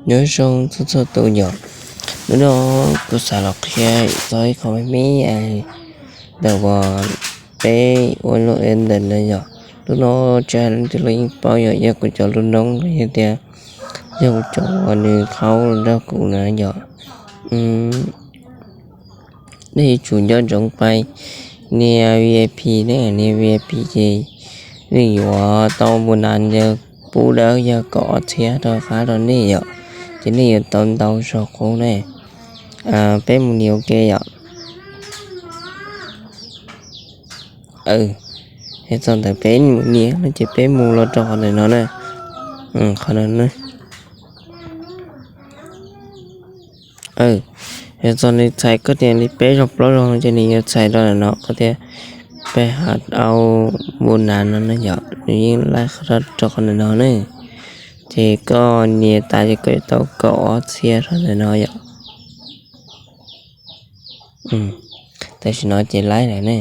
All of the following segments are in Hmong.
Nyob zoo txhua txhua tus yom. Hnub no kuv xav los qhia txog ib qho me me ntawm uas peb ua lub ntawm no yom. Lub no tsam leej twg los yeej paub yom, yog kuv cov lub noob los yog tias yog kuv cov uas nws qhaub los nrog kuv na yom. Nej yuav tsum nco ntsoov pais nias V I P ne, nias V I P ces nej yuav tau npus nas yog pub dawb yog kaum ob txhiab rau qab rau nej yom. Ces nej yuav tau ntau zog qub ne. Peb mus nias ua ke yom. Yog txog ntawd peb mus nias no ces peb mus los rau qhov ntawm no na. Qhov no na. Yog txog nws txhais koj tias li peb zaug plaub zaug no ces nws yuav txhais rau ntawm no koj tias peb ha au npus nas no na yom, nws yeej laij rau qhov ntawm no ne. Ces koj nias tas ces koj yuav tau kaum ob txhiab rau ntawm no yom. Tam sim no ces laij lawm ne.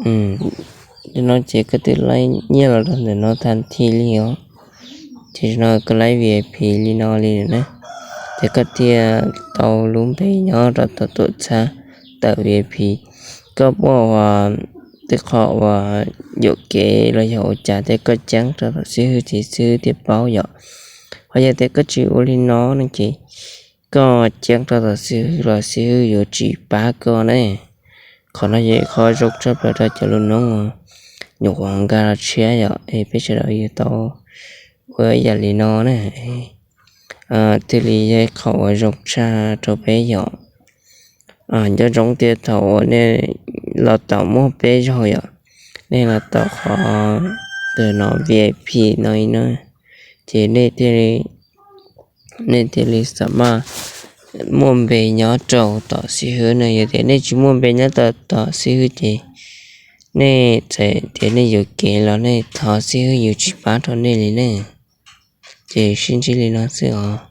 Tam sim no ces koj twb laij nyiaj los rau ntawm no tag nrho li os. Ces tam sim no koj laij V I P li no li na, ces koj thiaj tau lub npe nyob rau tom tuam txhab tawm V I P. Koj muaj uas tej qho uas yuam kev los yog ua cas thiab koj ceeb rau tom xib hwb ces xib hwb thiaj paub yom. Ho yog tias koj tsis ua li no no ces koj ceeb rau tom xib hwb los xib hwb yuav tsis pab koj ne. Qhov no yog ib qho zoo tshaj plaws rau cov lub noob uas nyuam qhuav nkag los tshiab yom, es peb sawv daws yuav tau ua yam li no na. Thiaj li yog ib qho uas zoo tshaj rau peb yom. Nco ntsoov tias thaum uas nej los tom muaj peb zaug yom, nej los tom qhov ntawm no V I P no no, ces nej thiaj li, nej thiaj li xam maj muaj npe nyob rau tom xib hwb na. Yog tias nej tsis muaj npe nyob rau tom xib hwb ces nej txawm tias nej yuam kev los nej thov xib hwb yuav tsis pab rau nej li ne. Ces sib ntsib li no xwb os.